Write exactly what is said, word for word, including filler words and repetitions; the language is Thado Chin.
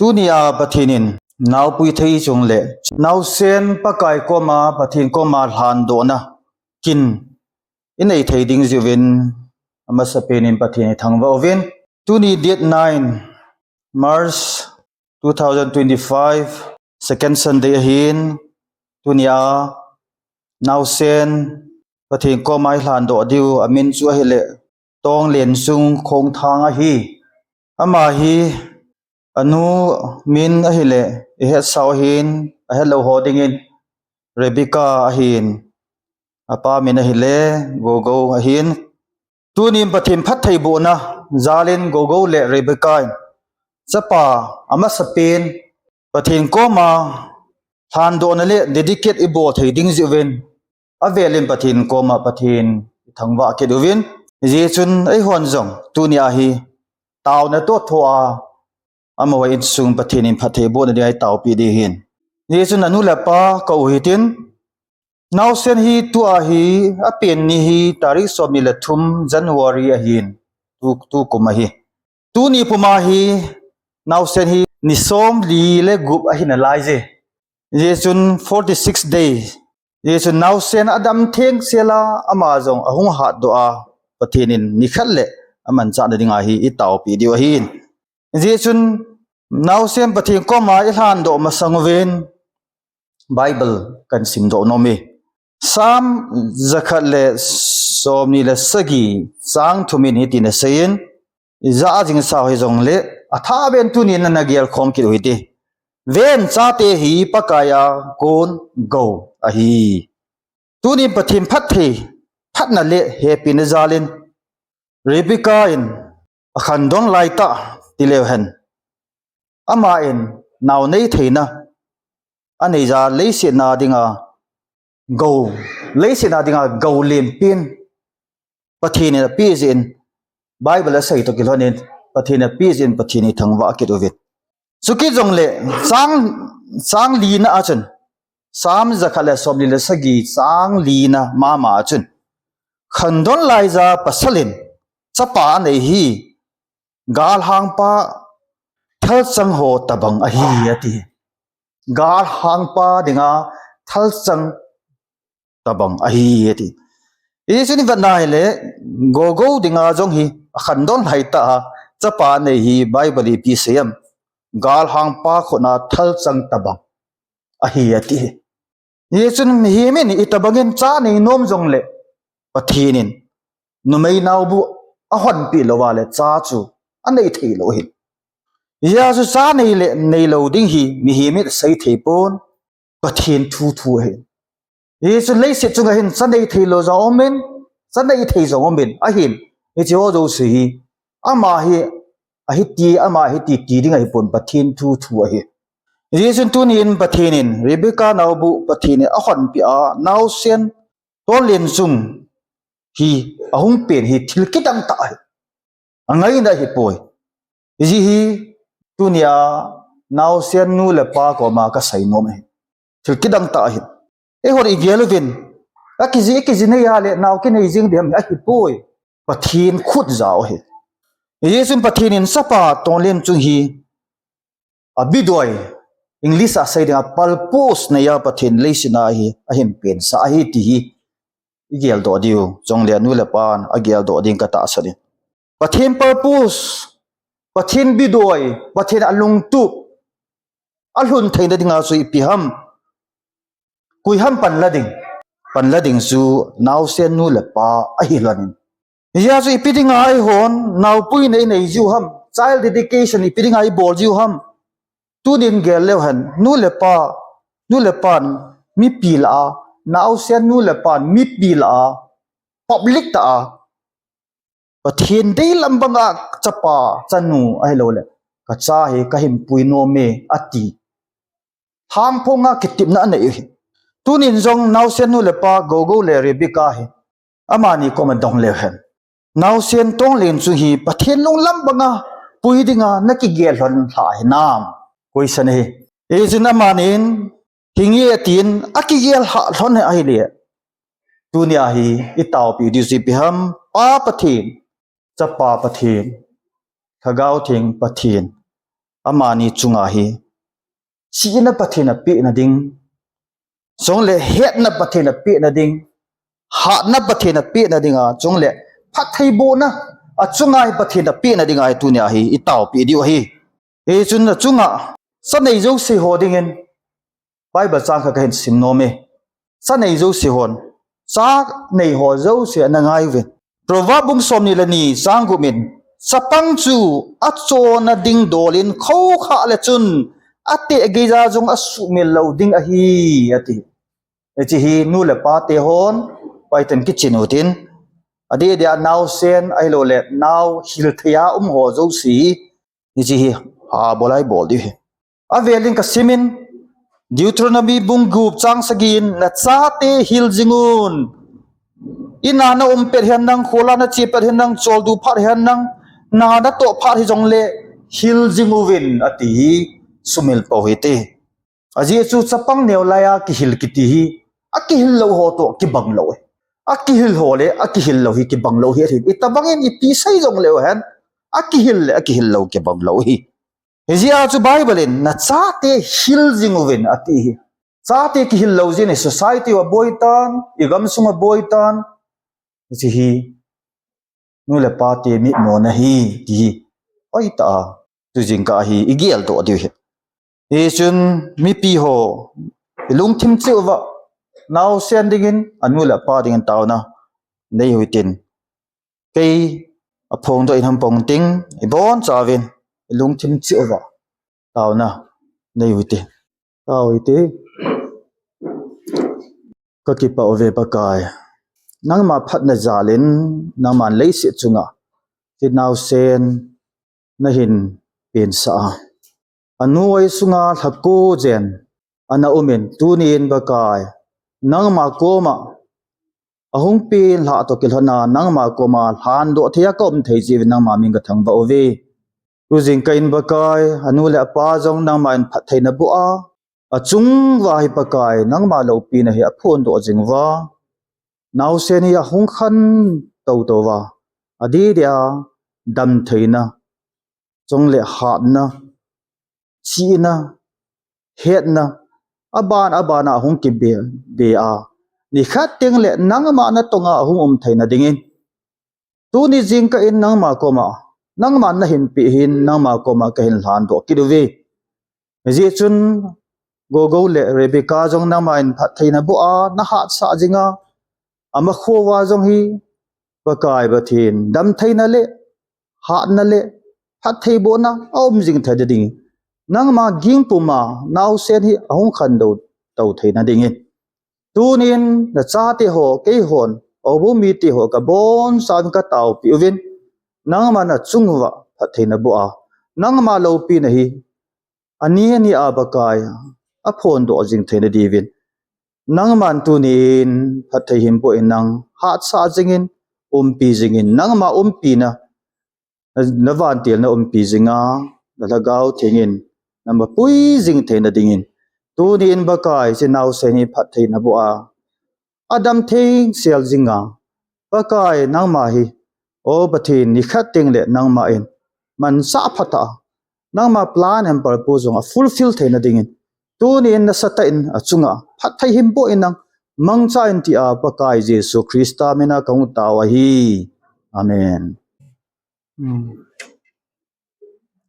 Tunia Pathen in naopui thei chungle naosen Pakai koma, Pathen koma lhandohna kin inei thei ding jeh uvin amasapen in Pathen ithangvah uvin. Tuni date nine March two thousand twenty-five, second Sunday ahin, tunia naosen Pathen koma ilhandoh diu amin chu ahile Tonglenchung Khongthang ahi. Ama hi anu min ahile ihetsau ahin, ahetlou ho dingin Rebecca ahin, apa min ahile Gogo ahin. Tunin Pathen phattheibohna jalin Gogo le Rebecca in chapa amasapen Pathen koma lhandohna le dedicate ibol thei ding jeh uvin avelin Pathen koma Pathen ithangvah kit uvin, hijeh chun eihon jong tunia hi taona toh thoa amaho insung Pathen in phattheibohna dinga itaopeh ding ahin. Hijeh chun anu le apa kou hitin, naosen hi tua hi apen ni hi tarik somni le thum January ahin, tu, tukum ahi. Tuni puma hi naosen hi ni somli le gup ahi nalaije. Hijeh chun forty-six day. Hijeh chun naosen adam thengsela ama jong ahung hatdoh a, Pathen in nikhat le amanchahna dinga hi itaopeh diu ahin. Hijeh chun naosen Pathen koma ilhandoh masang uvin Bible kahin simdoh nom e. Psalm jakhat le somni le sagi chang thum in hitin aseiyin, ijah jing sau hijongle athaben tunin nana gelkhom kit u hite. Ven, chate hi Pakai a kon gou ahi. Tunin Pathen phatthei, phatna le hepina jalin Rebecca in akhandon laitah tileu hen, ama in nao nei theina aneija leiset a dinga gou, leiset a dinga gou lenpen Pathen in apeh jeh in, Bible asei toh kilhonin Pathen in apeh jeh in Pathen ithangvah kit uvin. Chukit jongle chang, chang lina a chun, Psalm jakhat le somli le sagi chang lina mama a chun, khandon laija pasal in chapa anei hi galhangpa thalchang ho tobang ahi ati. Galhangpa dinga thalchang tobang ahi ati. Hijeh chun ivet na hile Gogo dinga jong hi akhandon laitah a chapa anei hi Bible in ipi asei em? Galhangpa khut a thalchang tobang ahi ati. Hijeh chun mihem in itobangin cha nei nom jongle Pathen in numei naobu ahonpeh louva le cha chu anei theilou ahi. Hijeh chun cha nei le neilou ding hi mihem in asei thei pon, Pathen thu thu ahi. Hijeh chun leiset chunga hin cha nei theilou jong umin, cha nei thei jong umin ahin. Hiche ho jouse hi ama hi ahiti, ama hiti ti ding ahipon, Pathen thu thu ahi. Hijeh chun tunin Pathen in Rebecca naobu Pathen in ahonpeh a naosen Tonglenchung hi ahung pen hi thil kidang tah ahi. Angaina ahipoi. Hijeh hi tunia naosen nu le pa koma kasei nom ahi. Thil kidang tah ahi. Eihon igel uvin, akiji, akiji neiya le nao kinei jing ding ham, ahipoi. Pathen khut jao ahi. Hijeh chun Pathen in chapa Tonglenchung hi abidoi, English a sei dinga purpose neiya Pathen leiset a hi ahin pensah ahi ti hi igeldoh diu, chule anu le apan ageldoh ding katahsan in. Pathen purpose, Pathen bidoi, Pathen alungtup alhun theina dinga chu ipi ham? Koi ham panla ding? Panla ding chu naosen nu le pa ahi lhonin. Hijeh chun ipi dinga eihon naopuina inei jiu ham? Child dedication ipi dinga ibol jiu ham? Tunin gel leu hen, nu le pa, nu le pan mipi lah a, naosen nu le pan mipi lah a, public tah a, Pathen deilam banga chapa, chanu ahilouleh kacha hi kahin pui nom e ati, lhangphonga kitepna anei u ahi. Tunin jong naosen nu le pa Gogo le Rebecca hi amani koma dong leu hen, naosen Tonglenchung hi Pathen lunglam banga pui dinga nakigel lhon lhah hinam? Question ahi. Hijeh chun amanin hinge tin akigel lhah lhon ahile, tunia hi itaopi diu chu ipi ham? Pa Pathen, Chapa Pathen, Lhagao Theng Pathen, amani chunga hi, chihna Pathen in apeh nading, chule hetna Pathen in apeh nading, hatna Pathen in apeh nading a, chule phattheibohna achunga hi Pathen in apeh nading a hi tunia hi itaopeh diu ahi. Hichun achunga, cha nei jouse ho dingin, Bible chang khat kahin sim nom e. Cha nei jouse hon, cha nei ho jouse ana ngai uvin. Proverb bung somni le ni chang gup in, chapang chu achonna ding dol in khoukhah le chun, ateh geija jong asuhmil lou ding ahi, ati. Hiche hi nu le pa te hon, paitan kichin utin. Adeh dia naosen, ahilouleh nao hil thei a um ho jouse hi, hiche hi, ha bol a ibol diu ahi. Avel in kasimin, Deuteronomy bung gup chang sagi in, nachate hil jing un. Ina naum pet hen lang, khola nache pet hen lang, choldo phat hen lang, na natoh phat hijongle, hil jing uvin, ati hi, sumil pou hite. Ajeh chu chapang neo laiya kihil kiti hi, akihil lou ho toh kibang lou e. Akihil ho le, akihil lou hi kibang lou hi ahi. Itobang in ipi sei jongleu hen, akihil le, akihil lou kibang lou ahi. Hijeh a chu Bible in, nachate hil jing uvin ati hi. Chate kihil lou jeh in society a boi tan, igamsung a boi tan. Hiche hi, nu le pa te mitmona ahi, ti hi. Hoitah a, tu jingkah hi, igeldoh diu ahi. Hichun, mipi ho, ilungthim cheh uva, naosen dingin, anu le apa dingin taona nei u hitin. Kei aphongdoh in ham pong ting, ibonchauvin, ilungthim cheh uva, taona nei u hite. Tao hite. Kakipah uve Pakai. Nangma phatna jal in, nangman leiset chunga, hiche naosen nahin pensah a, anu oi sunga lha ko jen ana um in, tunin Pakai, nangma koma ahung penlhah toh kilhona, nangma koma lhandoh thei a kaum thei jeh uvin nangma min kathangvah uve. Tu jingkah in Pakai, anu le apa jong nangman phatthei naboh a, achung uva hi Pakai, nangma loupina hi aphondoh jing uva, naosen hi ahung khantou tou uva, adeh dia damtheina, chule hatna, chihna, hetna, aban aban a ahung kibe, be a, nikhat tengle nangma natonga ahung um theina dingin, tuni jingkah in nangma koma, nangman nahin peh hin nangma koma kahin lhandoh kit uve. Hijeh chun, Gogo le Rebecca jong nangman phatthei naboh a, nahatsah jinga, amakho uva jong hi, Pakai Pathen, damtheina le, hatna le, phattheibohna aum jing theina ding, nangma ging puma naosen hi ahung khantou tou theina dingin, tunin nachate ho, keihon, houbung mite ho kabonchauvin kataopeh uvin, nangman achung uva phatthei naboh a, nangma loupina hi, ani ani a Pakai, aphondoh jing theina diuvin, nangman tunin phatthei hin boh in lang, hatsah jingin, umpi jingin, nangma umpina, na, navantilna umpi jinga, nalhagao thengin, namapui jing theina dingin, tunin Pakai, hiche naosen hi phatthei naboh a, adam thengsel jinga, Pakai, nangma hi, O Pathen, nikhat tengle nangman manchah phatah a, nangma plan and purpose jong afulfill theina dingin, tunin nasatah in achunga phatthei hin boh in lang, mangcha in tia Pakai Jesu Christa mina kahung tao ahi. Amen. Hmm.